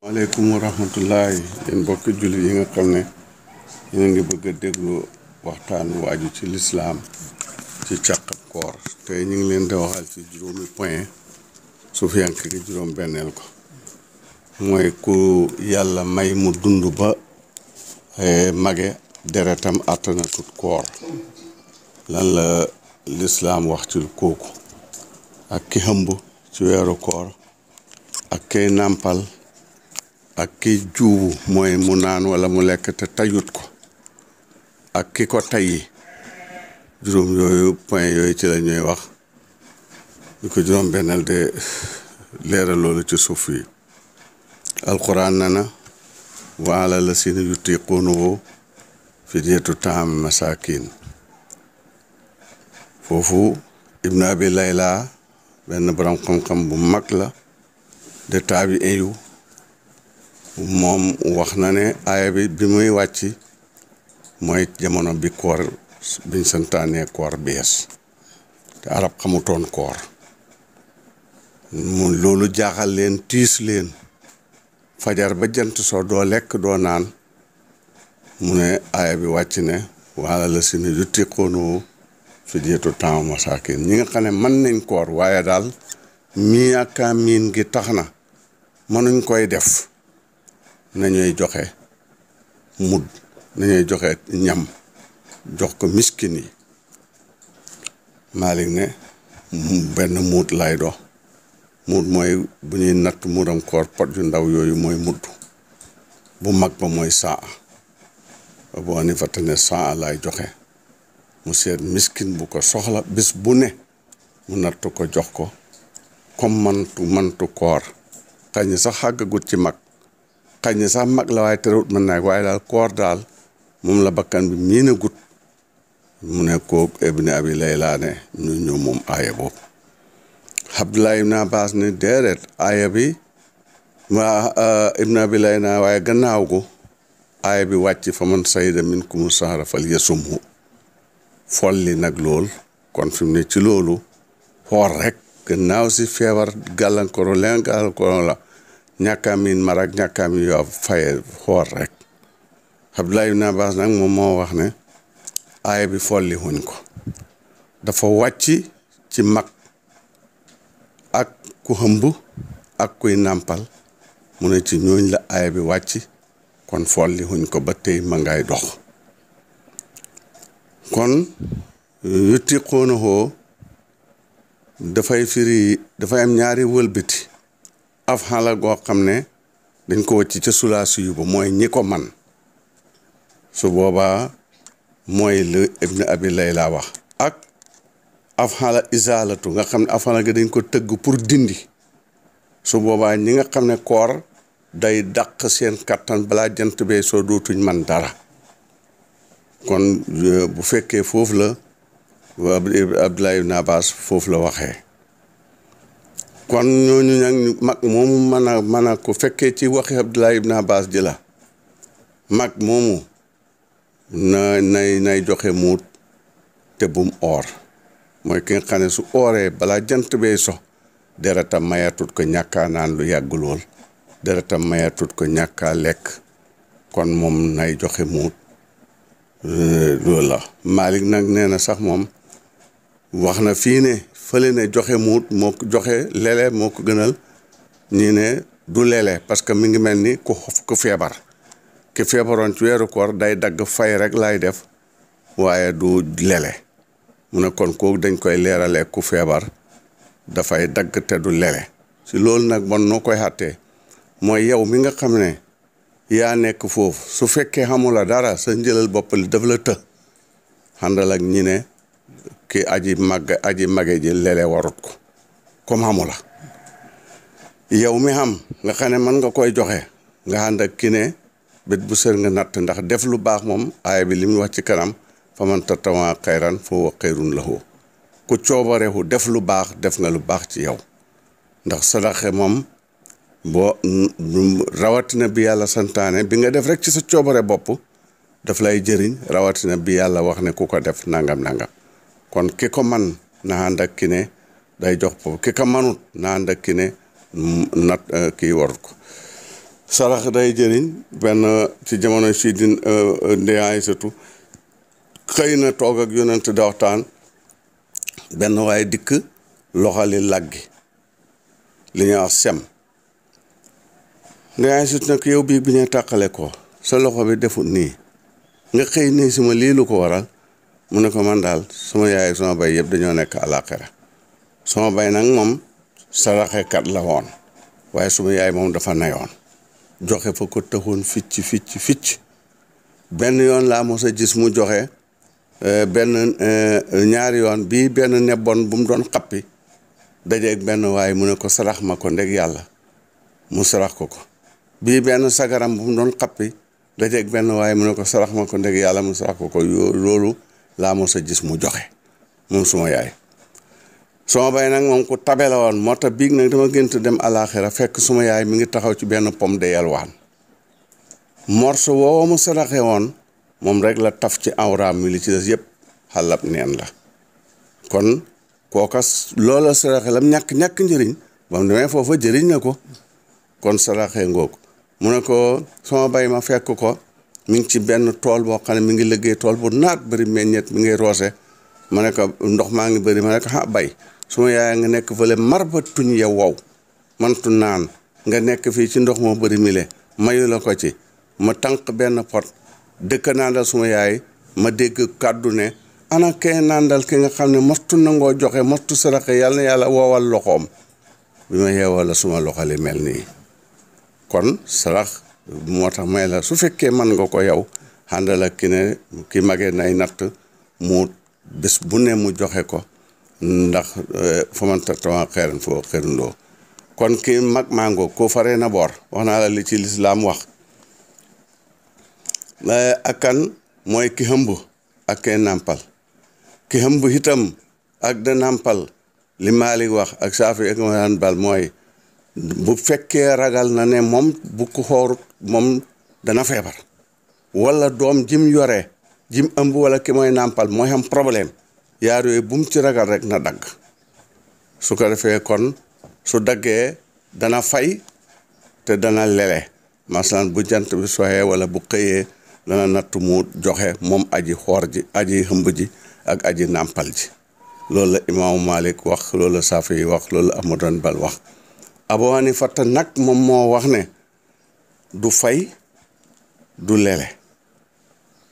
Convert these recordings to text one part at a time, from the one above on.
waaleykum wa rahmatullahi yéen mbokki jullit yi nga xam ne yéen a ngi bëgg a déglu waxtaan waaju ci lislaam ci càq koor tey ñu ngi leen di waxal ci juróomi point su fiyank gi juróom benneel ko mooy ku yàlla may mu dund ba mage deretam àttana tut koor lan la lislaam wax ci kooku ak ki hëmb ci weeru koor ak kay nàmpal ak ki juubu mooy mu naan wala mu lekk te tayut ko ak ki ko tayyi juróom yooyu point yooyu ci la ñuy wax ñu ko juróom benneel de leeral loolu ci suuf yi alquran na wa ala lasina yutiquunahu fidyatu taam masakin foofu ibnu abi layla benn borom xam-xam bu mag la de taabi eyu moom wax na ne aaya bi muy wàcc mooy jamono bi koor biñ santaanee koor bees te arab xamutoon koor mu loolu jaaxal leen tiis leen fajar ba jant soo doo lekk doo naan mu ne aaya bi wàcc ne wala la si ne yutiquunahu fidyatu taam masaakin ñi nga xam ne mën nañ koor waaye daal mii ak miin gi tax na mënuñ koy def nañuy joxe mud nañuy joxe ñam jox ko miskin yi Malik ne benn muut lay dox muut mooy bu ñuy natt muudam koor pot yu ndaw yooyu mooy mudd bu mag ba mooy saa boo ni fa ne saa lay joxe mu seet miskin bu ko soxla bis bu ne mu natt ko jox ko comme mantu koor xañ sax xàggagut ci mag xañ na sax mag la waaye terewut mën naa waaye daal koor daal moom la bakkan bi miin a gut mu ne koo ibn abi layla ne ñu moom aaya boobu Abdullah ibn Abbas ne déedéet aaya bi ibn abi layla waaye gannaaw ko aaya bi wàcc fa man sayida minkumu sahra falyasumhu folli nag lool kon fi mu ne ci loolu xoor rek gannaaw si feebar gàllankoro leen gàllankoro la ñàkkaamiin marak ñàkkaamiin yoo faye xoor rek Abdullah ibn Abbas nag moom moo wax ne aaya bi folli wuñ ko dafa wàcc ci mag ak ku hëmb ak kuy nàmpal mu ne ci ñooñ la aaya bi wàcc kon folli wuñ ko ba tey ma ngay dox kon yutiquunahu dafay firi dafay am ñaari wëlbati af xala goo xam ne dañ ko wëcc ca sulaasi yu ba mooy ñi ko man su boobaa mooy lu ibn abi layla wax ak af xala isaalatu nga xam ne af xala ga dañ ko tëgg pour dindi su boobaa ñi nga xam ne koor day dàq seen kattan balaa jant bee soo dootuñ man dara kon bu fekkee foofu la Abdullah ibn Abbas foofu la waxee kon ñooñu nag mag moomu mën a ko fekkee ci waxi Abdullah ibn Abbas ji la mag moomu nay joxe muut te bum oor mooy ki nga xam ne su ooree balaa jant bee so deretam mayatut ko ñàkkaa naan lu yàgg lool deretam mayatut ko ñàkkaa lekk kon moom nay joxe muut loolu la Malik nag nee na sax moom wax na fii ne fële ne joxe muut moo ko joxe lele moo ko gënal ñii ne du lele parce que mi ngi mel ni ku feebar ki feebaroon ci weeru koor day dagg fay rek lay def waaye du lele mu ne kon kooku dañ koy leeralee ku feebar dafay dagg te du lele si loolu nag bon noo koy xàttee mooy yow mi nga xam ne yaa nekk foofu su fekkee xamula dara sa njëlal bopp li daf la të xàndal ak ñi ne ki aji mage ji lele warut ko comme xamula yow mi xam nga xam ne mën nga koy joxe nga ànd ak ki ne bét bu sër nga natt ndax def lu baax moom aaya bi li mu wax ci kanam fa man tatawaa xayran fa huwa xayrun lahu ku coobarewu def lu baax def nga lu baax ci yow ndax sadaxe moom boo rawatina bi yàlla santaane bi nga def rek ci sa coobare bopp daf lay jëriñ rawatina bi yàlla wax ne ku ko def nangam kon ki ko man na ànd ak ki ne day jox foofu ki ko manut na ànd ak ki ne nat kii warut ko sarax day jëriñ benn ci jamono si di ndeyaay surtout xëy na toog ak yonent da waxtaan benn waaye dikk loxali laggi li ñuy wax sem ndeyaay surtout nag yow bii bi ñu tàqale ko sa loxo bi defut nii nga xëy nii si ma lii lu ko waral mu ne ko man daal sama yaay ak sama bay yëpp dañoo nekk àllaaxira sama bay nag moom saraxekat la woon waaye suma yaay moom dafa nayoon joxe fa ko taxoon ficc benn yoon laa mos a gis mu joxe benn ñaari yoon bii benn nebboon bu mu doon xappi dajeeg benn waaye mu ne ko sarax ma ko ndeg yàlla mu sarax ko bii benn sagaram bu mu doon xappi dajeeg benn waaye mu ne ko sarax ma ko ndeg yàlla mu sarax ko loolu laa mos a gis mu joxe moom suma yaay suma bay nag moom ku tabe la woon moo tax biig nag dama gënt dem àlaaxira fekk suma yaay mi ngi taxaw ci benn pom de yalwaan morso woowa mu saraxe woon moom rek la taf ci awraam mi li ci des yëpp xalab neen la kon kookas loola saraxe lam ñàkk njëriñ ba mu demee foofa jëriñ na ko kon saraxe ngoog mu ne ko sama bay ma fekk ko mi ngi ci benn tool boo xam ne mi ngi liggéey tool bu naat bëri meññeet mi ngi roose ma ne ko ndox maa ngi bëri ma ne ko bay suma yaay nga nekk fële mar ba tuñ ya wow mantu naan nga nekk fii ci ndox moo bëri mile mayu la ko ci ma tànq benn pot dëkk naandal suma yaay ma dégg kàddu ne ana kay naandal ki nga xam ne mostu nangoo joxe mostu saraxe yàlla na yàlla woowal loxoom bi ma yeewoo la suma loxo li mel nii kon sarax moo tax may la su fekkee mën nga ko yow àndal ak ki magee nay natt mu bés bu ne mu joxe ko ndax fa man tattawa xeeran foo xeerundoo kon ki mag mango ko faree na boor wax naa la li ci lislaam wax ak kan mooy ki hëmb ak kay nàmpal ki hëmb itam ak da nàmpal li Maalik wax ak Saafi ak Ahmad bal mooy bu fekkee ragal na ne moom bu ko xoorut moom dana feebar wala doom jim yore jim ëmb wala ki mooy nàmpal mooy am problème yaar yooyu bu mu ci ragal rek na dagg su ko defee kon su daggee dana fay te dana lele masalan bu jant bi soxee wala bu xëyee dana natt mu joxe moom aji xoor ji aji hëmb ji ak aji nàmpal ji loolu la imaamu Malik wax loolu la Saafi yi wax loolu la Ahmadu bal wax Abu Hanifa nag moom moo wax ne du fay du lele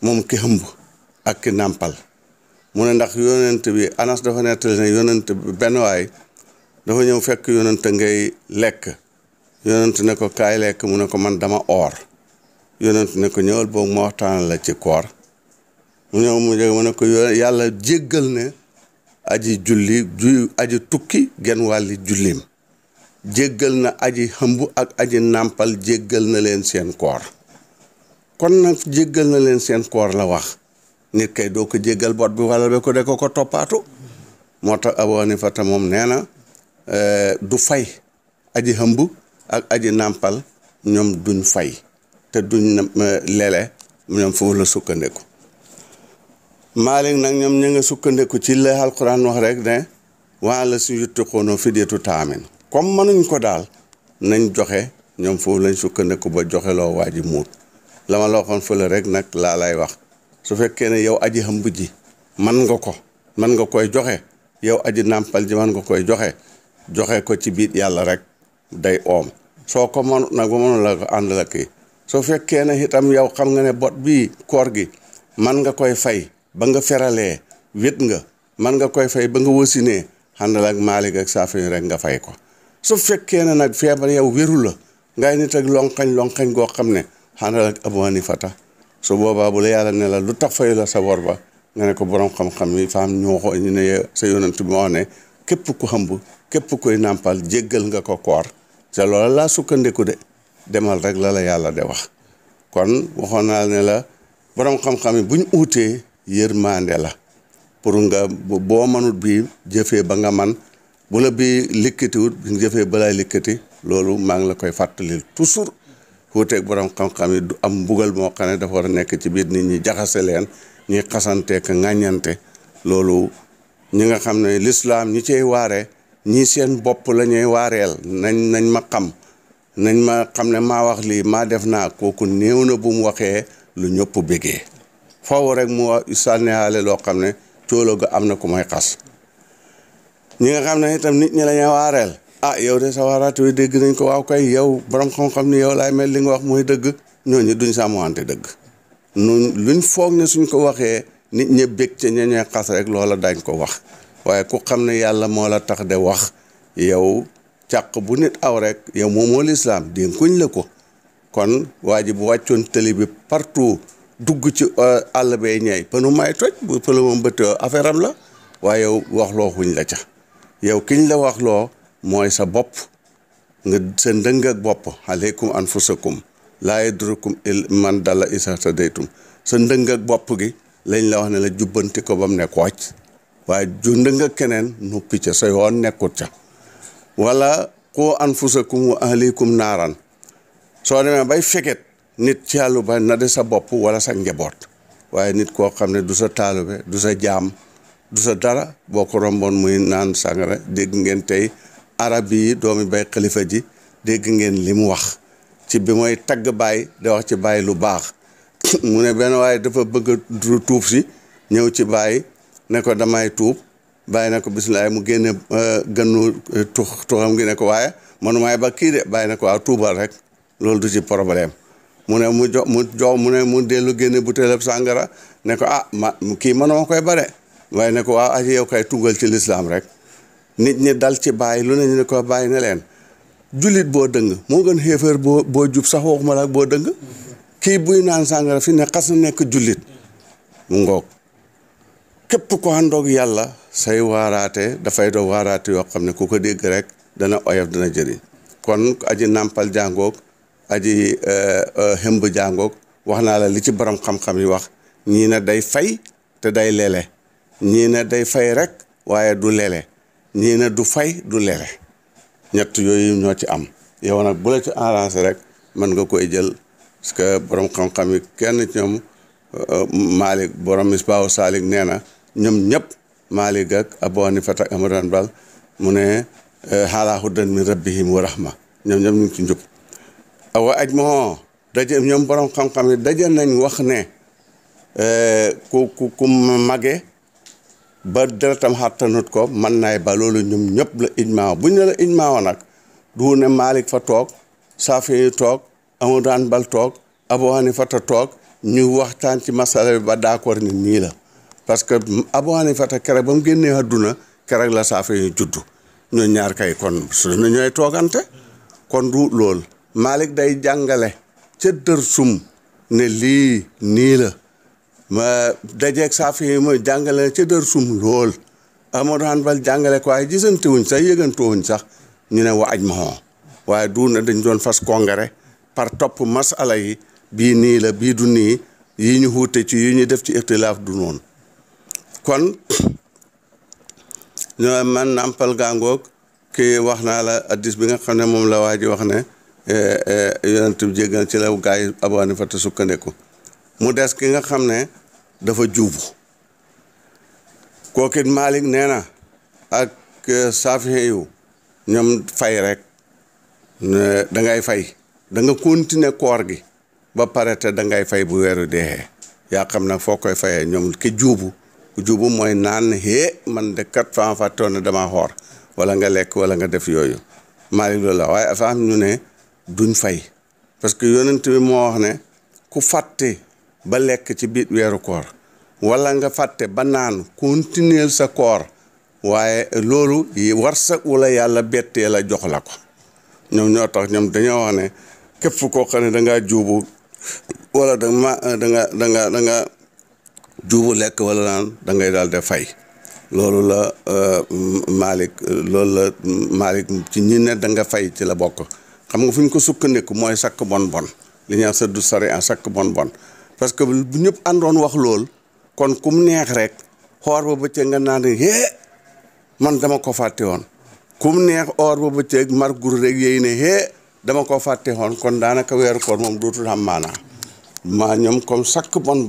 moom ki hëmb ak ki nàmpal mu ne ndax yonent bi Anas dafa nettali ne yonent bi benn waay dafa ñëw fekk yonent ngay lekk yonent ne ko kaay lekk mu ne ko man dama oor yonent ne ko ñëwal boobu ma waxtaan la ci koor mu ñëw mu jóge mu ne ko yàlla jéggal ne aji julli aji tukki genn wàlli jullim jéggal na aji hëmb ak aji nàmpal jéggal na leen seen koor kon nag jéggal na leen seen koor la wax nit kay doo ko jéggal bot bi wala ba ko de ko toppaatu moo tax Abu Hanifa moom nee na du fay aji hëmb ak aji nàmpal ñoom duñ fay te duñ lele ñoom foofu la sukkandiku Maalik nag ñoom ñu nga sukkandiku ci la Alxuraan wax rek ne waa la si yutti xoonoo fideetu taamin comme mënuñ ko daal nañ joxe ñoom foofu lañ sukkandiku ba joxe loo waa ji muut la ma la waxoon fële rek nag laa lay wax su fekkee ne yow aji hëmb ji man nga koy joxe yow aji nàmpal ji man nga koy joxe ko ci biir yàlla rek day oom soo ko mënut nag ba mënu la ko ànd la kii soo fekkee ne itam yow xam nga ne bot bii koor gi man nga koy fay ba nga feralee wét nga man nga koy fay ba nga wasinee àndal ak Maalik ak Saafi rek nga fay ko su fekkee ne nag feebar yow wéru la ngay nit ak lonkañ goo xam ne àndal ak Abu Hanifa su boobaa bu la yàlla ne la lu tax fayu la sa bor ba nga ne ko borom xam-xam yi faam ñoo ñu ne sa yonent bi moo ne képp ku hëmb képp koy nàmpal jéggal nga ko koor te loola laa sukkandiku de demal rek la yàlla de wax kon waxoon naa ne la borom xam-xam yi buñ uutee yërmande la pour nga boo mënut bi jëfee ba nga man bu la bi likkatiwut bi jëfee balaay likkati loolu maa ngi la koy fàttalil toujours wuuteeg borom xam-xam yi du am mbugal moo xam ne dafa war a nekk ci biir nit ñi jaxase leen ñuy xasante ka ŋàññante loolu ñi nga xam ne lislaam ñi cey waare ñii seen bopp la ñuy waareel nañ ma xam nañ ma xam ne maa wax lii maa def naa kooku néew na bu mu waxee lu ñëpp bégee foofu rek mu sànnihaale loo xam ne coolo ga am na ku may xas ñi nga xam ne itam nit ñi la ñuy waareel yow de sa waaraate wi dégg nañ ko waaw kay yow borom xam-xam ni yow laay mel li nga wax mooy dëgg ñooñu duñ sàmmante dëgg luñ foog ne suñ ko waxee nit ñi bég ca ña ñuy xas rek loola dañ ko wax waaye ku xam ne yàlla moo la tax de wax yow càq bu nit aw rek yow moomoo lislaam dénkuñ la ko kon waa ji bu wàccoon tëli bi partout dugg ci àll bay ñeey pënu may toj bu pënu moom bëtt affaire am la waaye yow waxloo xuñ la ca yow kiñ la waxloo mooy sa bopp nga sa ndëng ak bopp aleykum anfusakum laa yadrukum man dalla isa tadaytum sa ndëng ak bopp gi lañ la wax ne la jubbanti ko ba mu ne kooc waaye ju ndëng ak keneen noppi ca sa yoon nekkut ca wala qu anfusakum wa ahlikum naaran soo demee bay feget nit ci àllu ba na de sa bopp wala sa njaboot waaye nit koo xam ne du sa taalube du sa jaam du sa dara boo ko romboon muy naan sàngara dégg ngeen tey arab yi doomi bay xalifa ji dégg ngeen li mu wax ci bi mooy tagg baay da wax ci baay lu baax mu ne benn waaye dafa bëgg a tuub si ñëw ci baay ne ko damay tuub bàyyi na ko bisimilah mu génne gënnu tuxam gi ne ko waaye manumaay ba kii de bàyyi na ko waaw tuubal rek loolu du ci problème mu ne mu dellu génne butéelab sàngara ne ko kii manuma koy bare waaye ne ko waaw aji yow kay tugal ci lislaam rek nit ñi dal ci bàyyi lu ne ñu ne ko bàyyi ne leen jullit boo dëng moo gën xéefar boo jub sax waxuma la boo dëng kii buy naan sàngara fi ne xas na nekk jullit mu ngoog képp ko àndoog yàlla say waaraate dafay doo waaraate yoo xam ne ku ko dégg rek dana oyof dana jëriñ kon aji nàmpal jàngoog aji xëmb jàngoog wax naa la li ci borom xam-xam yi wax ñii ne day fay te day lele ñii ne day fay rek waaye du lele ñii ne du fay du lele ñett yooyu ñoo ci am yow nag bu la ci arrangé rek mën nga koy jël parce que borom xam-xam yi kenn ci ñoom Malik borom Misbaahu Saalik nee na ñoom ñëpp Malik ak Abu Hanifa ak Ahmadu Hanbal mu ne xaalaa hudan min rabbihim wa rahma ñoom ñëpp ñu ngi ci njub awa aj moo daje ñoom borom xam-xam yi daje nañ wax ne ku mage ba deretam xattanut ko mën naay ba loolu ñoom ñëpp la ijmaa bu ñu ne la ijmaa nag du ne Malik fa toog Saafi yi toog Ahmadu Hanbal toog Abu Hanifa toog ñu waxtaan ci masala bi ba d'accord ni nii la parce que Abu Hanifa keroog ba mu génnee àdduna keroog la Saafi yi juddu ñoo ñaar kay kon su na ñooy toogante kon du lool Malik day jàngale ca dër sum ne lii nii la ma dajeeg Saafi yi mooy jàngale ca dër sum lool Ahmadu Hanbal jàngale ko waaye gisante wuñ sax yëgante wuñ sax ñu ne wa aj ma waaye du na dañ doon fas kongare par topp masala yi bii nii la bii du nii yi ñu xuute ci yi ñu def ci ixtilaaf du noonu kon ñoo man nàmpal gàngoog kii wax naa la addis bi nga xam ne moom la waa ji wax ne yonent bi jéggal ci la gaa yi Abu Hanifa te sukkandiku mu des ki nga xam ne dafa juubu kookit Malik nee na ak Saafi yu ñoom fay rek da ngay fay da nga continuer koor gi ba pare te da ngay fay bu weeru dee yaa xam nag foo koy fayee ñoom ki juubu mooy naan man de kat fa fàttoon ne dama xoor wala nga lekk wala nga def yooyu Malik loolu la waaye afa am ñu ne duñ fay parce que yonent bi moo wax ne ku fàtte ba lekk ci biir weeru koor wala nga fàtte ba naan continuer sa koor waaye loolu war sa wala yàlla bettee la jox la ko ñoom ñoo tax ñoom dañoo wax ne képp koo xam ne da ngaa juubu wala da nga juubu lekk wala naan da ngay daal de fay loolu la Malik ci ñi ne da nga fay ci la bokk xam nga fu ñu ko sukkandiku mooy sakk bon li ñuy wax sa du sari en sakk bon parce que bu ñëpp àndoon wax lool kon ku mu neex rek xoor ba bëccëg nga naan man dama ko fàtte woon ku mu neex or ba bëccëg mar gur rek yéy ne dama ko fàtte woon kon daanaka weeru koor moom dootul am maanaa maa ñoom comme sakk bon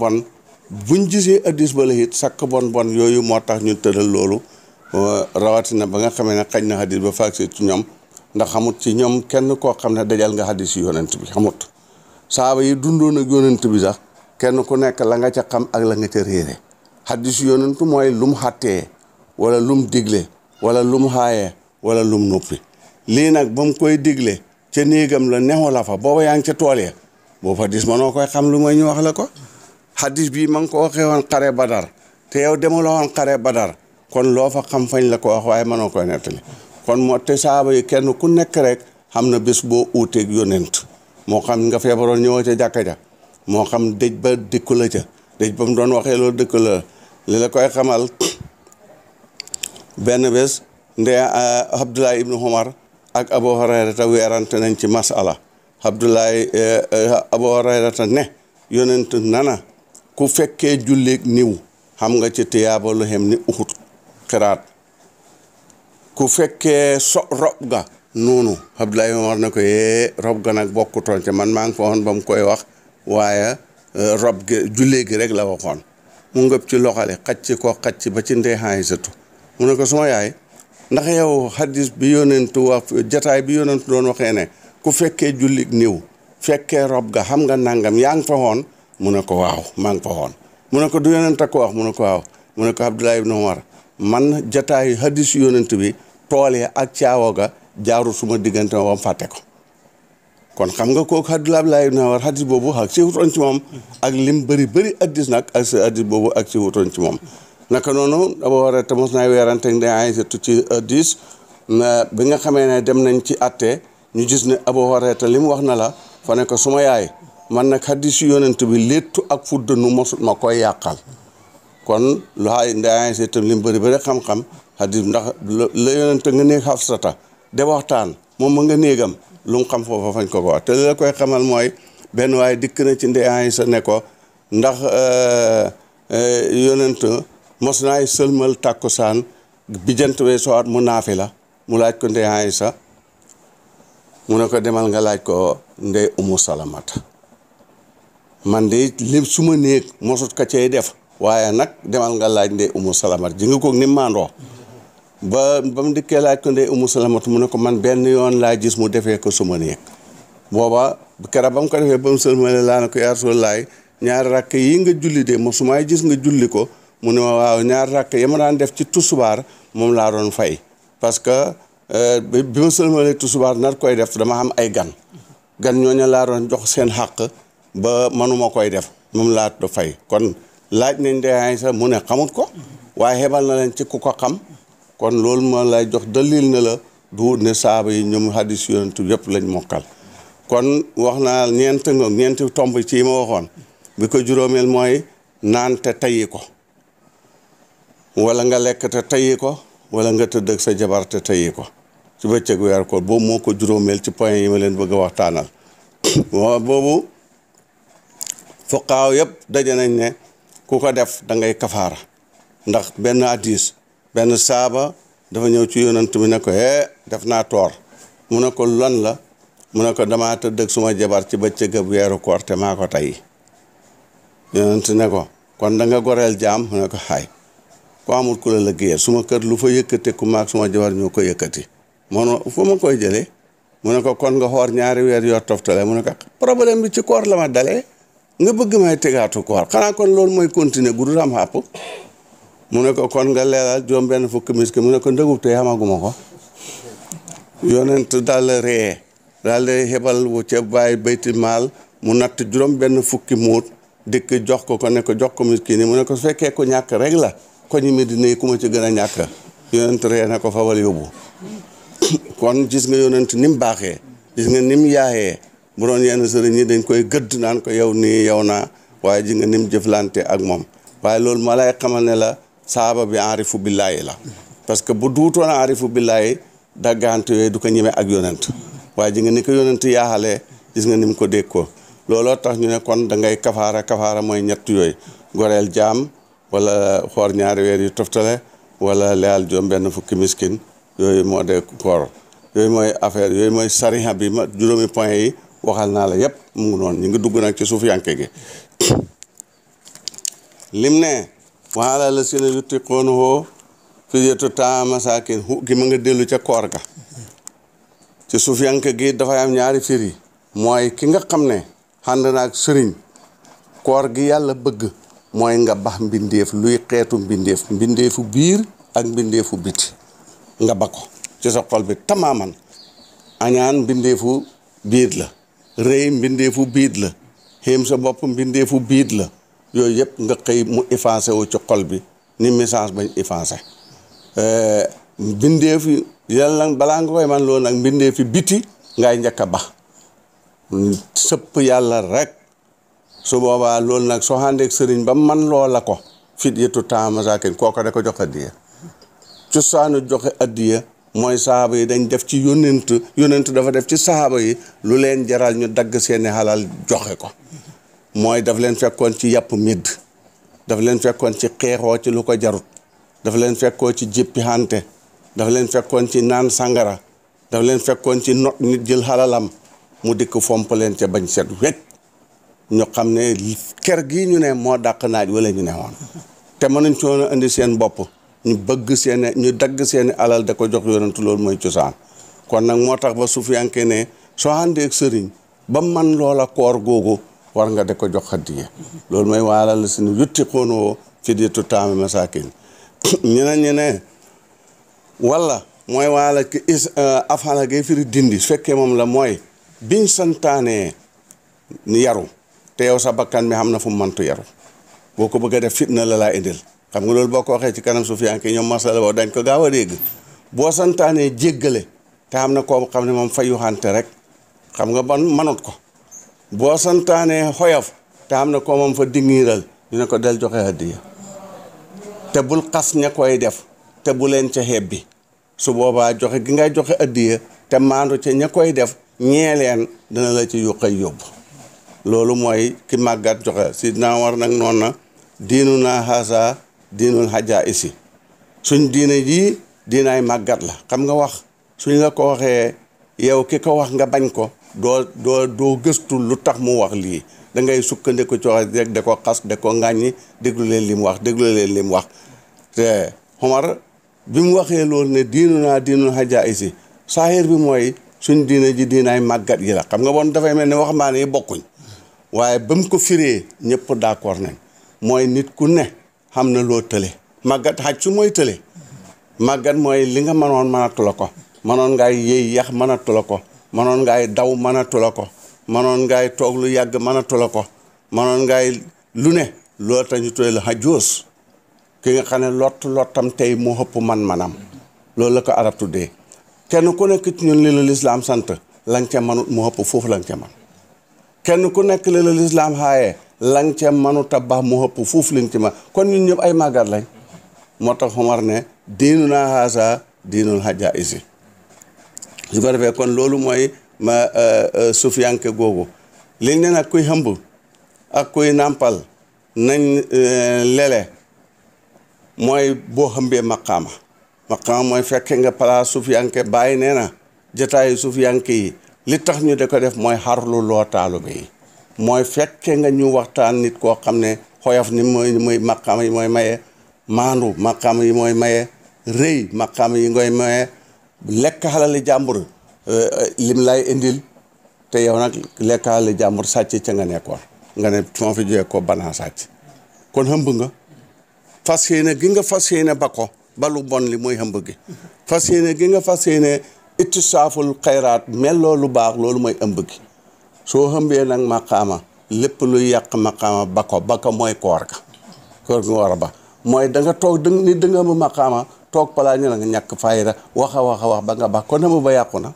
buñ gisee addis ba la it sakk bon yooyu moo tax ñu tëral loolu rawatina ba nga xamee ne xañ na addis ba faag ci ñoom ndax xamut ci ñoom kenn koo xam ne dajal nga hadis yu yonent bi xamut saaba yi dundoon ak yonent bi sax kenn ku nekk la nga ca xam ak la nga ca réere hadis yu yonent mooy lum xàttee wala lum digle wala lum xaayee wala lum noppi lii nag ba mu koy digle ca néegam la neexu la fa booba yaa ngi ca tool ya boobu hadis ma noo koy xam lu mooy ñu wax la ko hadis bii ma ngi ko waxee woon xare Badar te yow dema la woon xare Badar kon loo fa xam fañ la ko wax waaye mënoo koy nettali kon moo te saaba yi kenn ku nekk rek xam na bés boo uuteeg yonent moo xam nga feebaroon ñëwoo ca jàkka ja moo xam dëj ba dëkku la ca dëj ba mu doon waxee loolu dëkku la li la koy xamal benn bés nde Abdullah ibnu Umar ak Abu Hurayrata weerante nañ ci masala Abu Hurayrata ne yonent nana ku fekkee julleeg niw xam nga ci tiyaaba lu xem ni Uhud xiraat ku fekkee rob ga noonu Abdoulaye Omar na ko rob ga nag bokkutoon ca man maa ngi fa woon ba mu koy wax waaye rob gi jullee gi rek la waxoon mu ngëb ci loxale xacc ko xacc ba ci ndeexaay satu mu ne ko suma yaay ndax yow hadis bi yonentu wax jataay bi yonentu doon waxee ne ku fekkee jullik niw fekkee rob ga xam nga nangam yaa ngi fa woon mu ne ko waaw maa ngi fa woon mu ne ko du yonent a ko wax mu ne ko waaw mu ne ko Abdoulaye ibn Omar man jataayu hadis yonent bi tool ya ak caawa ga jaaru suma diggante ma ba mu fàtte ko kon xam nga kooku Abdoulaye ibn Omar hadis boobu ak si wutoon ci moom ak lim bëri hadis nag ak si hadis boobu ak si wutoon ci moom naka noonu Abu Hurayra te mos naa weerante ne Aysatu ci hadis bi nga xamee ne dem nañ ci atte ñu gis ne Abu Hurayra te li mu wax na la fa ne ko suma yaay man nag hadis yonent bi léttu ak fuddanu mosut ma koy yàqal kon lu xaay ndeyaay si itam li mu bëri xam-xam hadis ndax la yonent nga néeg Hafsata de waxtaan moom ma nga néegam lu mu xam foofa fañ ko wax te li la koy xamal mooy benn waaye dikk na ci ndeyaay sa ne ko ndax yonent mos naay sëlmal tàkkusaan bi jant bee sowaat mu naafi la mu laaj ko ndeyaay sa mu ne ko demal nga laaj ko ndey Umu Salamata man de lim su ma néeg mosut ka cay def waaye nag demal nga laaj ndey Umu Salamata ji nga koog ni maandoo ba mu dikkee laaj ko ndey Umu Salamata mu ne ko man benn yoon laa gis mu defee ko su ma néeg booba keroog ba mu ko defee ba mu sëlmale laa ne ko yaa Rasulullaah ñaari rakk yi nga julli de mosumaay gis nga julli ko mu ne ma waaw ñaari rakk yi ma daan def ci tusubaar moom laa doon fay parce que bi ma sëlmalee tusubaar nar koy def dama am ay gan ñooñu laa doon jox seen xàq ba manuma koy def moom laa do fay kon laaj nañ ndeyaay sax mu ne xamut ko waaye xebal na leen ci ku ko xam kon loolu ma lay jox dalil na la du ne saaba yi ñoom hadis yonent yëpp lañ mokkal kon wax naa ñeenti tomb ci yi ma waxoon bi ko juróomeel mooy naan te tayyi ko wala nga lekk te tayyi ko wala nga tëdd ak sa jabar te tayyi ko ci bëccëg weer ko boobu moo ko juróomeel ci point yi ma leen bëgg a waxtaanal boobu fuqaaw yëpp daje nañ ne ku ko def da ngay kafaara ndax benn hadis benn saaba dafa ñëw ci yonent bi ne ko def naa toor mu ne ko lan la mu ne ko damaa tëdd ak suma jabar ci bëccëg ab weeru koor te maa ko tey yonent ne ko kon da nga goreel jaam mu ne ko xaay ko amul ku la liggéeyal suma kër lu fa yëkkate ku maag suma jabar ñoo ko yëkkati mono fu ma koy jëlee mu ne ko kon nga xoor ñaari weer yoo toftale mu ne ko problème bi ci koor la ma dalee nga bëgg may tegaatu koor xanaa kon loolu mooy continuer gu dul am xàpp mu ne ko kon nga leelal juróom benn fukki miskin mu ne ko ndëgub te xamaguma ko yonent daal ree daal di xebal wu ca bàyyi bayti maal mu natt juróom benn fukki muut dikk jox ko ne ko jox ko miskin yi mu ne ko su fekkee ko ñàkk rek la ko ñi Medina yi ku ma ci gën a ñàkk yonent ree na ko fawal yóbbu kon gis nga yonent ni mu baaxee gis nga ni mu yaayee bu doon yenn sëriñ yi dañ koy gëdd naan ko yow nii yow naa waaye gis nga ni mu jëflante ak moom waaye loolu ma lay xamal ne la saaba bi arifu billaahi la parce que bu duutoon arifu billaahi daggante yooyu du ko ñeme ak yonent waaye gis nga ni ko yonent yaaxalee gis nga ni mu ko dégg ko looloo tax ñu ne kon da ngay kafaara mooy ñett yooyu goreel jaam wala xoor ñaari weer yu toftale wala leyal juróom benn fukki miskin yooyu moo de koor yooyu mooy affaire yooyu mooy sariha bi ma juróomi point yi waxal naa la yépp mu ngi noonu ñu ngi dugg nag ci suuf yanke gi lim ne waala la sina yutiquunahu fidyatun ta'aamu masaakin gi ma nga dellu ca koor ga ci suufiyanke gi dafay am ñaari firi mooy ki nga xam ne ànd na ak sëriñ koor gi yàlla bëgg mooy nga bax mbindeef luy xeetu mbindeefu biir ak mbindeefu biti nga ba ko ci sa xol bi tamaaman añaan mbindeefu biir la rëy mbindeefu biir la xéem sa bopp mbindeefu biir la yooyu yëpp nga xëy mu effacé wu ci xol bi ni message bañ effacé mbindeef yàlla balaa nga koy man loolu nag mbindeef fi biti ngay njëkk a bax sëpp yàlla rek su boobaa loolu nag soo àndeek sëriñ ba man loola ko fit yetu taamasakin kooka da ko jox addiya cosaanu joxe addiya mooy sahaaba yi dañ def ci yonent dafa def ci sahaaba yi lu leen jaral ñu dagg seeni xalal joxe ko mooy daf leen fekkoon ci yàpp midd daf leen fekkoon ci xeexoo ci lu ko jarut daf leen fekkoon ci jéppi xante daf leen fekkoon ci naan sangara daf leen fekkoon ci not nit jël xalalam mu dikk fomp leen ca bañ set wecc ñu xam ne ker gii ñu ne moo dàq naaj wala ñu ne woon te mënuñ coono indi seen bopp ñu bëgg ñu dagg seeni alal da ko jox yonentu loolu mooy cosaan kon nag moo tax ba suufiyanke ne soo àndee ak sëriñ ba man loola koor googu war nga da ko jox hadiya loolu mooy waala la si yutti xoonoo fi diitu taami masakin ñu ne wala mooy waala ki afala gay firi dindi su fekkee moom la mooy biñ santaanee ni yaru te yow sa bakkan mi xam na fu mu mantu yaru boo ko bëgg a def fitna la laa indil xam nga loolu boo ko waxee ci kanam suufiyanke ñoom masala boobu dañ ko gaaw a dégg boo santaanee jéggale te xam na koo xam ne moom fayu xante rek xam nga ban manut ko boo santaanee xoyof te xam na koo moom fa dingiiral ñu ne ko del joxe hadiya te bul xas ña koy def te bu leen ca xeeb bi su boobaa joxe gi ngay joxe hadiya te maandu ca ña koy def ñee leen dina la ci yuqay yóbbu loolu mooy ki màggat joxe sidna war nag noonu na diinu naa xaasa diinul xajaa isi suñ diine ji diinaay màggat la xam nga wax suñ la ko waxee yow ki ko wax nga bañ ko doo gëstu lu tax mu wax lii da ngay sukkandiku ci wax rek da ko xas da ko ŋàññi déglu leen li mu wax te Omar bi mu waxee loolu ne diinu naa diinul xajaa isi saahir bi mooy suñ diine ji diinaay màggat yi la xam nga bon dafay mel ne waxambaane yi bokkuñ waaye ba mu ko firee ñëpp d'accord nañ mooy nit ku ne xam na loo tële màggat xaj su mooy tële màggat mooy li nga mënoon mënatu la ko mënoon ngay yëy yax mënatu la ko mënoon ngay daw mënatu la ko mënoon ngay toog lu yàgg mënatu la ko mënoon ngay lu ne loolu tax ñu tooy la xajoos ki nga xam ne lottam tey moo ëpp man-manam loolu la ko arab tuddee kenn ku nekk ci ñun li la lislaam sant la nga ca manut moo ëpp foofu la nga ca man kenn ku nekk li la lislaam xaaye la nga ca manut a baax moo ëpp foofu lañ ci man kon ñun ñëpp ay màggat lañ moo tax Omar ne diinu naa xaasa diinul xajaa isi su ko defee kon loolu mooy ma suufiyanke googu li ne nag kuy xëmb ak kuy nàmpal nañ lele mooy boo xëmbee maqaama mooy fekke nga place suufiyanke bàyyi nee na jataayu suufiyanke yi li tax ñu da ko def mooy xarlu loo taalibe yi mooy fekke nga ñu waxtaan nit koo xam ne xoyof ni mooy maqaama yi mooy maye maandu maqaama yi mooy maye rëy maqaama yi ngoy maye lekk xalali jàmbur lim lay indil te yow nag lekk xalali jàmbur sàcc ca nga nekkoon nga ne moo fi jógee ko banaa sàcc kon xëmb nga fas yéene gi nga fas yéene ba ko ba lu bon li mooy xëmb gi fas yéene gi nga fas yéene ittisaaful xayraat mel loolu baax loolu mooy ëmb gi soo xëmbee nag maqaama lépp luy yàq maqaama ba ko mooy koor ga nga war a ba mooy da nga toog nit da nga ëmb maqaama toog palaa ñu la nga ñàkk fayda wax ba nga baax kon xëmb ba yàqu na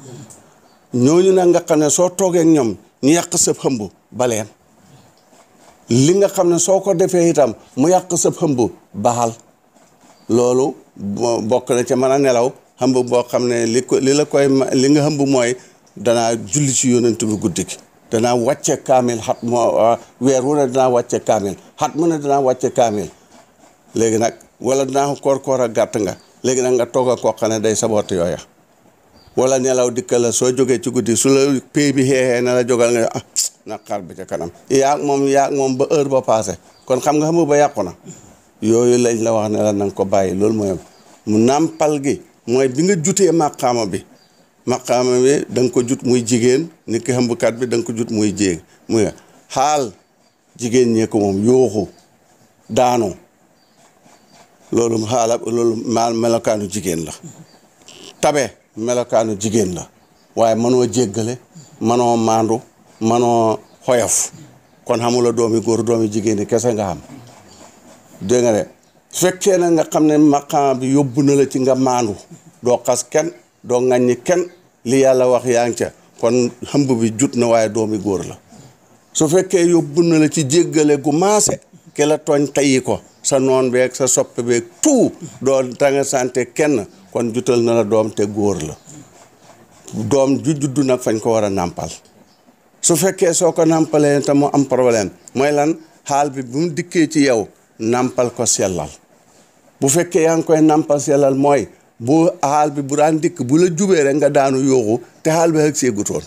ñooñu nag nga xam ne soo toogee ak ñoom ñu yàq sa xëmb baleen li nga xam ne soo ko defee itam mu yàq sa xëmb baxal loolu bokk na ca mën a nelaw xëmb boo xam ne li nga xëmb mooy danaa julli ci yonent bi guddi gi danaa wàcce kaamil xat moo weer wu ne danaa wàcce kaamil xat mu ne danaa wàcce kaamil léegi nag wala danaa koor a gàtt nga léegi nag nga toog a koo xam ne day saboote yooya wala nelaw dikka la soo jógee ci guddi su la pay bi xeexee na la jógal nga na xaar bi ca kanam yaag moom ba heure ba passé kon xam nga xëmb ba yàqu na yooyu lañ la wax ne la na nga ko bàyyi loolu mooy mu nàmpal gi mooy bi nga jutee màqaama bi maqaama bi da nga ko jut muy jigéen ni ki xëmbkat bi da nga ko jut muy jéeg muy xaal jigéen ñee ko moom yooxu daanu loolu xaala loolu melokaanu jigéen la tabe melokaanu jigéen la waaye mënoo jéggale mënoo maandu mënoo xoyof kon xamula doomi góor doomi jigéen yi kese nga xam dégg nga de fekkee na nga xam ne maqaam bi yóbbu na la ci nga maandu doo xas kenn doo ŋàññi kenn li yàlla wax yaa ngi ca kon xëmb bi jut na waaye doomi góor la su fekkee yóbbu na la ci jéggale gu maase ke la tooñ tayyi ko sa noon beeg sa soppe beeg tout doo tanga sante kenn kon jutal na la doom te góor la doom ju juddu nag fañ ko war a nàmpal su fekkee soo ko nàmpalee te mu am problème mooy lan xaal bi bu mu dikkee ci yow nàmpal ko sellal bu fekkee yaa ngi koy nàmpal sellal mooy bu xaal bi bu daan dikk bu la jubee rek nga daanu yooxu te xaal bi ak seegutoon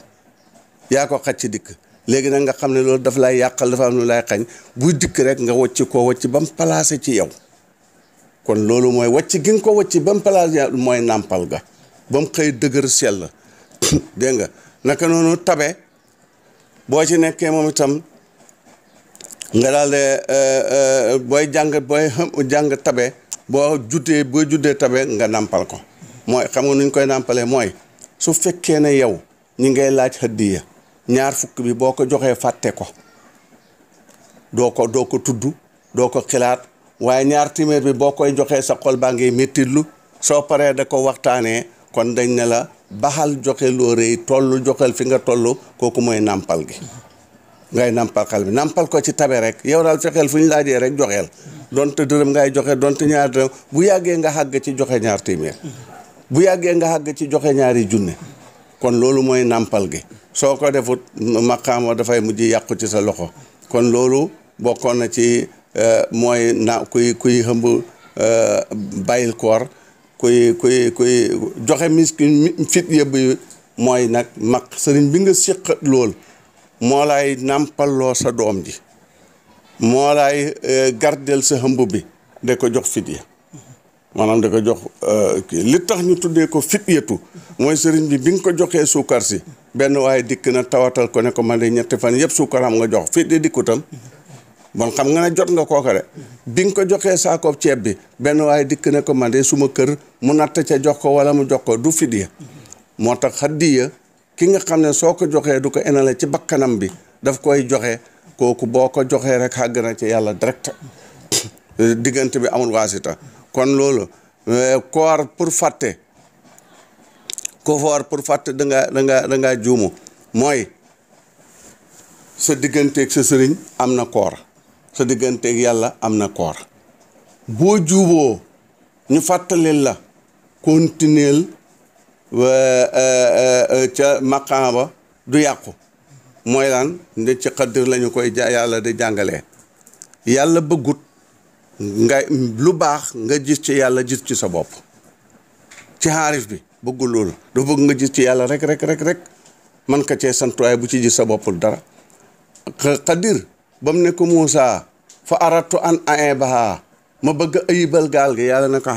yaa ko xaj ci dikk léegi nag nga xam ne loolu daf lay yàqal dafa am lu lay xañ buy dikk rek nga wacc ko wacc ba mu placé ci yow kon loolu mooy wacc gi nga ko wacc ba mu placé mooy nàmpal ga ba mu xëy dëgër sell dégg nga naka noonu tabe boo ci nekkee moom itam nga daal de booy jàng tabe boo juddee tabe nga nàmpal ko mooy xam nga nuñ koy nàmpalee mooy su fekkee ne yow ñi ngay laaj hëddiya ñaar fukk bi boo ko joxee fàtte ko doo ko tudd doo ko xilaat waaye ñaar téeméer bi boo koy joxee sa xol baa ngay méttitlu soo paree da ko waxtaanee kon dañ ne la baxal joxe loo rëy toll joxel fi nga toll kooku mooy nàmpal gi ngay nàmpal xal bi nàmpal ko ci tabe rek yow daal fexeel fu ñu laajee rek joxeel donte dërëm ngay joxe donte ñaar dërëm bu yàggee nga xàgg ci joxe ñaar téeméer bu yàggee nga xàgg ci joxe ñaari junne kon loolu mooy nàmpal gi soo ko defut maqaama dafay mujj yàqu ci sa loxo kon loolu bokkoon na ci mooy kuy xëmb bàyyil koor kuy joxe miskin fit yëbb mooy nag mag sëriñ bi nga siqat lool moo lay nàmpalloo sa doom ji moo lay gardel sa xëmb bi da ko jox fit ya maanaam da ko jox li tax ñu tuddee ko fit yetu mooy sëriñ bi nga ko joxee suukar si benn waaye dikk na tawatal ko ne ko man de ñetti fan yëpp suukar am nga jox fit de dikkutam bon xam nga ne jot nga kooka de bi nga ko joxee saakoob ceeb bi benn waaye dikk ne ko man de suma kër mu natt ca jox ko wala mu jox ko du fit ya moo tax xaddiya ki nga xam ne soo ko joxee du ko enale ci bakkanam bi daf koy joxe kooku boo ko joxee rek xàgg na ci yàlla direct diggante bi amul waasita kon loolu koor pour fàtte da nga juumu mooy sa digganteeg sa sëriñ am na koor sa digganteeg yàlla am na koor boo juuboo ñu fàttalil la continuel ca maqaama ba du yàqu mooy lan nde ci xaddir lañu koy yàlla di jàngalee yàlla bëggut nga lu baax nga gis ci yàlla gis ci sa bopp ci xaarif bi bëggul loolu du bëgg nga gis ci yàlla rek man ka cee santuwaay bu ci gis sa boppul dara xaddir ba mu ne ko Muusaa fa aratu an aebaha ma bëgg ayibal gaal gi yàlla ne ko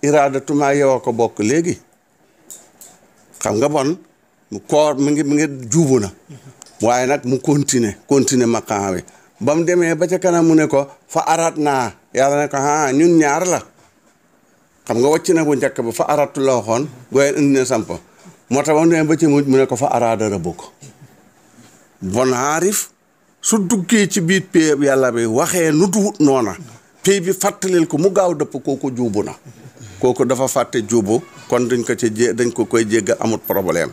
iraadatumaa yow a ko bokk léegi xam nga bon koor mi ngi juubu na waaye nag mu continuer maqaam bi ba mu demee ba ca kanam mu ne ko fa arat naa yàlla ne ko ñun ñaar la xam nga wàcc na bu njëkk ba fa aratu la waxoon gooye indi ne samp moo tax ba mu demee ba ci mujj mu ne ko fa araada rabbuk bon aarif su duggee ci biir pay yàlla bi waxee nu duut noona pay bi fàttalil ko mu gaaw dëpp kooku juubu na kooku dafa fàtte juubu kon dañ ko koy jéggal amut problème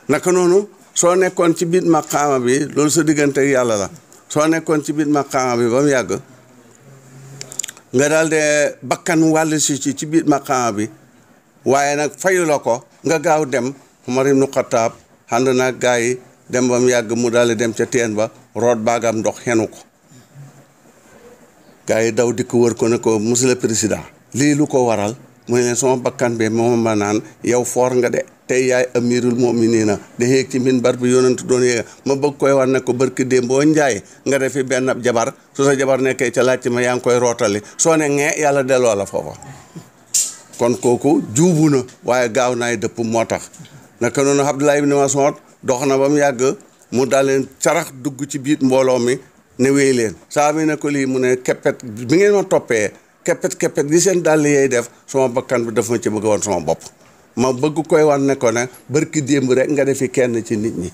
naka noonu soo nekkoon ci biir maqaama bi loolu sa diggante ak yàlla la soo nekkoon ci biir maqaama bi ba mu yàgg nga daal de bakkan wàll si ci biir maqaama bi waaye nag fayu la ko nga gaaw dem Umar ibnu Xattaab ànd naag gaa yi dem ba mu yàgg mu daal di dem ca teen ba root baagam ndox xenu ko gaa yi daw dikk wër ko ne ko monsieur le président lii lu ko waral mu ne leen sama bakkan bi moom ma naan yow foor nga de tey yaay amirul mu'miniina da yéeg ci minbar bi yonent doon yéeg ma bëgg koy war ne ko barki démb boo njaay nga defi benn jabar su sa jabar nekkee ca laajte ma yaa ngi koy rootali soo ne ngee yàlla delloo la foofa kon kooku juubu na waaye gaaw naay dëpp moo tax naka noonu Abdullah ibn Mas'ud dox na ba mu yàgg mu daal leen carax dugg ci biir mbooloo mi ne wéy leen saa bi ne ko lii mu ne keppet bi ngeen ma toppee keppet gi seen dàll yeey def sama bakkan bi daf ma ci bëgg woon sama bopp ma bëgg koy wan ne ko ne barki démb rek nga defi kenn ci nit ñi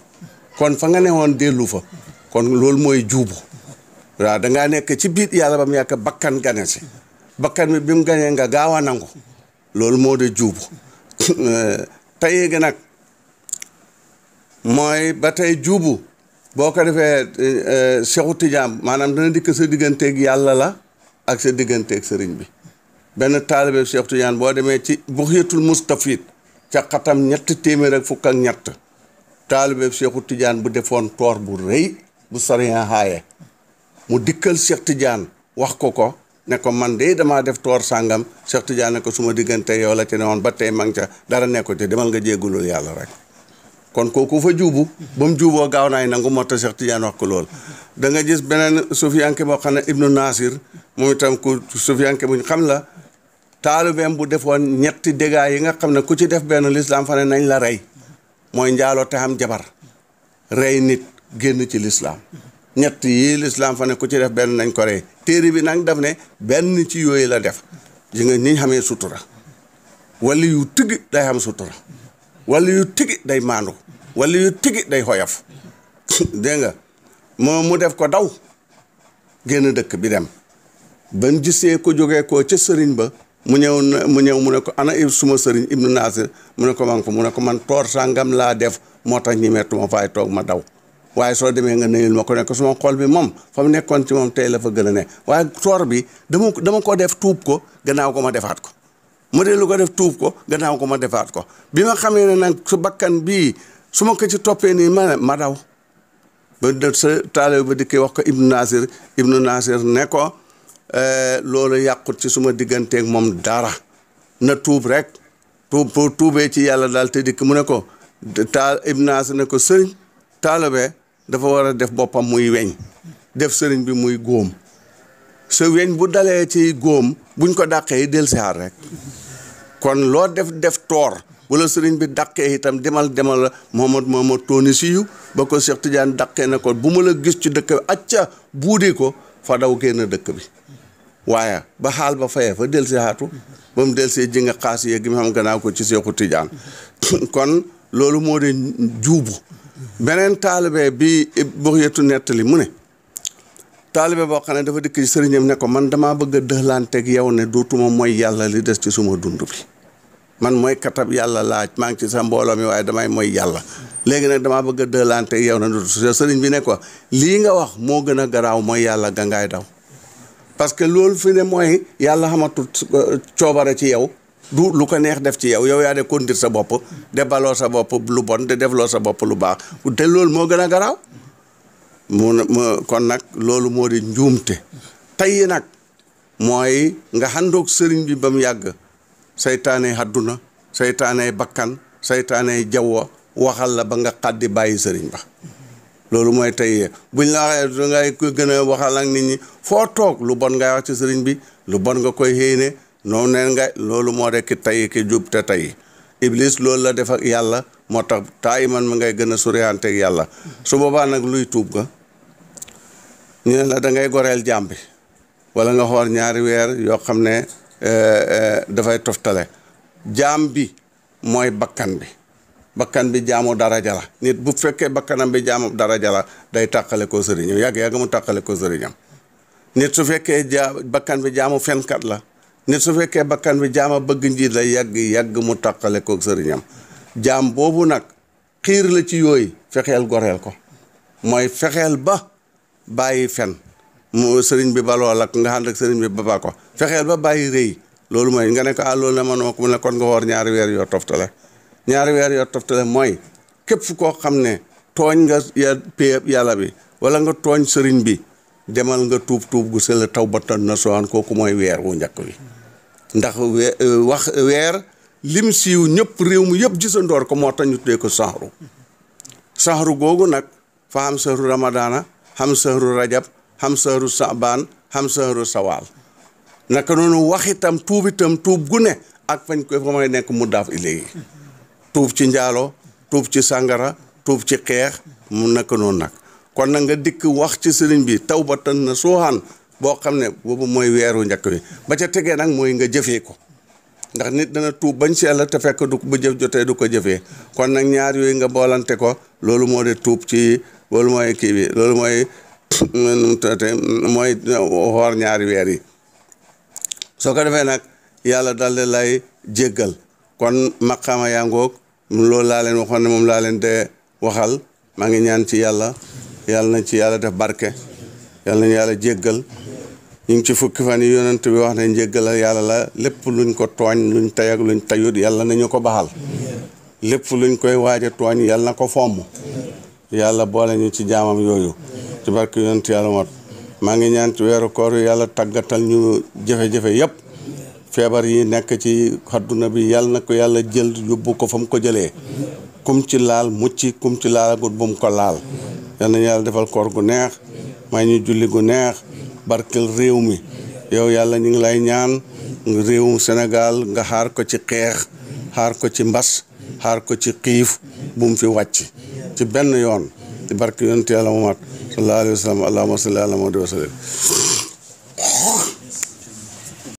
kon fa nga ne woon dellu fa kon loolu mooy juubu waaw dangaa nekk ci biir yàlla ba mu yàgg bakkan gane si bakkan bi mu ganee nga gaaw a nangu loolu moo de juubu tey gi nag mooy ba tey juubu boo ko defee Seexu Tijaan maanaam dana dikk sa digganteeg yàlla la ak sa digganteeg sëriñ bi benn taalibe Seexu Tijaan boo demee ci Bughyatul Mustafid ca xatam 300 taalibe Seexu Tijaan bu defoon toor bu rëy bu sariya xaaye mu dikkal Seex Tijaan wax ko ne ko man de damaa def toor sàngam Seex Tijaan ne ko suma diggante yow la ci ne woon ba tey ma ngi ca dara nekko ci demal nga jéggulul yàlla rek kon kooku fa juubu ba mu juuboo gaaw naay nangu moo tax Seex Tijaan wax ko lool da nga gis beneen sufiyanke boo xam ne Ibnu Nasir moom itam ku sufiyanke buñ xam la taalibeem bu defoon ñetti dégâts yi nga xam ne ku ci def benn lislaam fa ne nañ la rey mooy njaaloo te am jabar rey nit génn ci lislaam ñett yi lislaam fa ne ku ci def benn nañ ko rey téere bi nag daf ne benn ci yooyu la def ji nga ñi xamee sutura wala yu tigi day xam sutura wala yu tigi day maandu wala yu tigi day xoyof dégg nga mu def ko daw génn dëkk bi dem ban gisee ko jógee ko ca sëriñ ba mu ñëw mu ne ko ana suma sëriñ Ibnu Nasir mu ne ko man ko mu ne ko man toor sàngam laa def moo tax ñi mettuma faay toog ma daw waaye soo demee nga nuyul ma ko ne ko suma xol bi moom fa mu nekkoon ci moom tey la fa gën a ne waaye toor bi dama ko def tuub ko gannaaw ko ma defaat ko mu dellu ko def tuub ko gannaaw ko ma defaat ko bi ma xamee ne nag su bakkan bii su ma ko ci toppee nii ma daw ba sa taalibe ba dikkee wax ko Ibnu Nasir ne ko loolu yàqut ci suma digganteeg moom dara na tuub rek tuubee ci yàlla daal te dikk mu ne ko Ibnu Nasir ne ko sëriñ taalibe dafa war a def boppam muy weñ def sëriñ bi muy góom sa weñ bu dalee ci góom buñ ko dàqee del siaar rek kon loo def toor wala sëriñ bi dàqee itam demal Mohamad tooni siyu ba ko Seex Tijaan dàqee na ko bu ma la gis ci dëkk bi acca buudi ko fa daw génn dëkk bi waaye ba xaal ba fayee fa del si haatu ba mu del see ji nga xaas yee gi ma xam gannaaw ko ci Seexu Tijaan kon loolu moo de juubu beneen taalibe bi Bughyatul nettali mu ne taalibe boo xam ne dafa dikk ci sëriñam ne ko man damaa bëgg a dëxlanteeg yow ne dootuma mooy yàlla li des ci suma dund bi man mooy katab yàlla laaj maa ngi ci sa mbooloo mi waaye damay mooy yàlla léegi nag damaa bëgg a dëxlanteeg yow ne sëriñ bi ne ko lii nga wax moo gën a garaaw mooy yàlla gangaay daw parce que loolu fi ne mooy yàlla xamatul coobare ci yow du lu ko neex def ci yow yaa de kondir sa bopp de baloo sa bopp lu bon de defloo sa bopp lu baax te loolu moo gën a garaaw kon nag loolu moo di njuumte tey nag mooy nga xandoog sëriñ bi ba mu yàgg saytaane àdduna saytaane bakkan saytaane jawwa waxal la ba nga xaddi bàyyi sëriñ ba loolu mooy tey buñ la waxee dangay gën a waxal ak nit ñi foo toog lu bon ngay wax ci sëriñ bi lu bon nga koy xéene noonu neen nga loolu moo de ki tey ki jub te tey Iblis loolu la def ak yàlla moo tax taa iman ma ngay gën a soriyanteeg yàlla su boobaa nag luy tuub ga ñu ne la da ngay goreel jaam bi wala nga xool 2 weer yoo xam ne dafay toftale jaam bi mooy bakkan bi jaamu daraja la nit bu fekkee bakkanam bi jaamu daraja la day tàqale ko sëriñam yàgg mu tàqale ko sëriñam nit su fekkee bakkan bi jaamu fenkat la nit su fekkee bakkan bi jaama bëgg njiit la yàgg mu tàqale ko sëriñam jaam boobu nag xiir la ci yooyu fexeel goreel ko mooy fexeel ba bàyyi fen mu sëriñ bi baloo ak nga ànd ak sëriñ bi ba ko fexeel ba bàyyi rëy loolu mooy nga ne ko loolu ne manoo ko mu ne kon nga woor 2 weer yoo toftale 2 weer yoo toftale mooy képp koo xam ne tooñ nga péeb yàlla bi wala nga tooñ sëriñ bi demal nga tuub gu sell tawbatan nasuuhan kooku mooy weer wu njëkk wi ndax weer lim siiw ñëpp réew mi yëpp gisandoor ko moo tax ñu tuddee ko saxru googu nag fa xam sahru ramadana xam sahru rajab xam sahru saban xam sahru sawaal naka noonu wax itam tuub gu ne ak fañ koy fa may nekk mu daaf iléegi tuub ci njaaloo tuub ci sàngara tuub ci xeex mu nekk noonu nag kon nag nga dikk wax ci sëriñ bi tawbatan nasuuhan boo xam ne boobu mooy weeru njëkk wi ba ca tegee nag mooy nga jëfee ko ndax nit dana tuub bañ si yàlla te fekk du bu jëf jotee du ko jëfee kon nag ñaar yooyu nga boolante ko loolu moo de tuub ci loolu mooy kii bi loolu mooy mooy xoor ñaari weer yi soo ko defee nag yàlla daldi lay jéggal kon maqaama yaa ngoog loolu laa leen waxoon ne moom laa leen de waxal maa ngi ñaan ci yàlla nañ ci yàlla def barke yàlla nañu yàlla jéggal ñu ngi ci fukki fan yi yonent bi wax ne njéggal yàlla la lépp luñ ko tooñ luñ tay ak luñ tayut yàlla nañu ko baxal lépp luñ koy waaj a tooñ yàlla na ko fomm yàlla boole ñu ci jaamam yooyu ci barke yonent yàlla mot maa ngi ñaan ci weeru koor yàlla tàggatal ñu jafe-jafe yépp feebar yi nekk ci àdduna bi yàlla na ko yàlla jël yóbbu ko fa mu ko jëlee kum ci laal mucc kum ci laalagut bu mu ko laal yal nañu yàlla defal koor gu neex may ñu julli gu neex barkel réew mi yow yàlla ñu ngi lay ñaan réewum Sénégal nga xaar ko ci xeex xaar ko ci mbas xaar ko ci xiif bu mu fi wàcc ci benn yoon ci barke yonent yàlla Muhammad sallallahu alayhi wa sallam allahumma salli ala Muhammad wa sallam